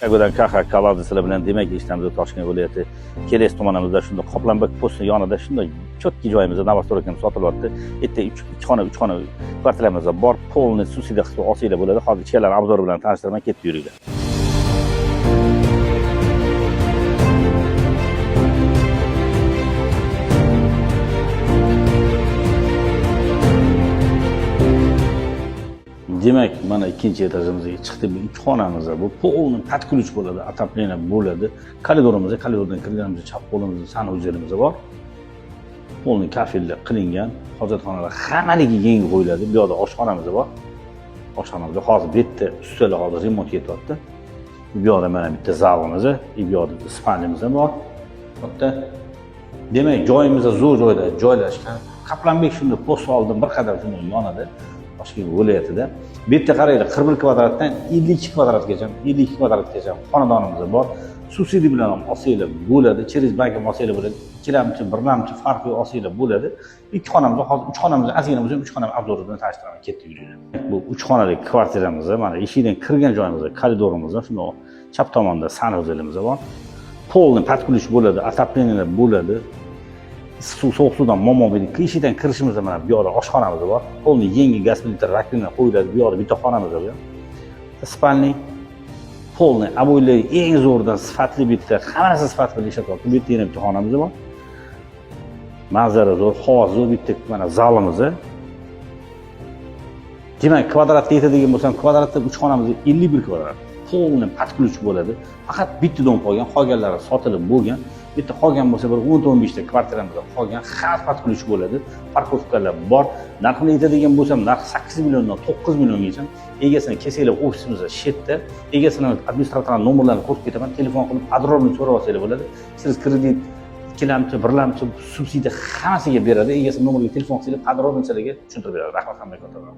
Kagodan KH Kaladze sizlar bilan demak eshitamiz Toshkent viloyati Keles tumanimizda shunday Qoplanbek posti yonida shunday чёткий joyimizda новостройка sotilyapti. Yerda 3 xona, 3 xona kvartiramiz bor. Полный subsidiya qilib olsanglar bo'ladi. Hozir ichkarilar обзор bilan tanishtiraman, ketib yuringlar. Demak, mana ikkinchi etajimizga chiqdik. Bu ikki xonamiz. Bu полный под ключ bo'ladi, отопление bo'ladi. Koridorimizda, koridordan kirganimizda chap qo'limizda санузел imiz bor. Полный kafelda qilingan, hojatxonalar hammaligi yangi qo'yiladi. Bu yoqda oshxonamiz bor. Oshxonamizda hozir bu yerda ustali hozir remont ketyapti. Bu yoqda mana bitta zalimiz, bu yoqda спальня miz ham bor. Katta. Demak, joyimiz zo'r joyda joylashgan. Qaplanbek shunda post oldin bir qadam shunday yonida. Toshkent viloyatida. Bu yerda qaranglar, 41 kvadratdan 52 kvadratgacha, 52 kvadratgacha xonadonimiz bor. Subsidiya bilan ham olsanglar bo'ladi, через bank ham olsanglar bo'ladi. Ikkilamchi, birlamchi farqi yo'q, olsanglar bo'ladi. Ikki xonamiz, hozir uch xonamiz ozgina bo'lsa ham uch xonam обзор bilan tanishtiraman, ketdik yuringlar. Bu uch xonali kvartiramiz, mana eshikdan kirgan joyimizda, koridorimizda shundoq chap tomonda санузел imiz bor. Полный под ключ bo'ladi, отопление bo'ladi. Suv, sovuq suvdan muammo bo'lmaydi. Eshikdan kirishimizda mana bu yoqda oshxonamiz bor. Полный yangi gaz plita, раковина qo'yiladi. Bu yoqda bitta xonamiz bor. Спальный полный обой lar eng zo'rdan sifatli bitta, hamma narsa sifat bilan ishlatyapti. Bu yerda yana bitta xonamiz bor. Manzara zo'r, havo zo'r, bitta mana zalimiz. Demak, kvadratga yetadigan bo'lsam, kvadratda uch xonamiz 51 kvadrat. Полный под ключ bo'ladi. Faqat bitta дом qolgan, qolganlari sotilib bo'lgan. Bitta qolgan bo'lsa bir 10-15 ta kvartiramiz qolgan, har под ключ bo'ladi. Парковка lar bor. Narxini aytadigan bo'lsam, narx 8 milliondan 9 milliongacha. Egasini kelsanglar ofisimizda shu yerda. Egasini administratorning nomerlarini ko'rsatib ketaman. Telefon qilib подробно so'rab olsanglar bo'ladi. Siz kredit ikkilamchi, birlamchi subsidiya hammasiga beradi. Egasi nomeriga telefon qilsanglar, подробно sizlarga tushuntirib beradi. Rahmat hammaga kattakon.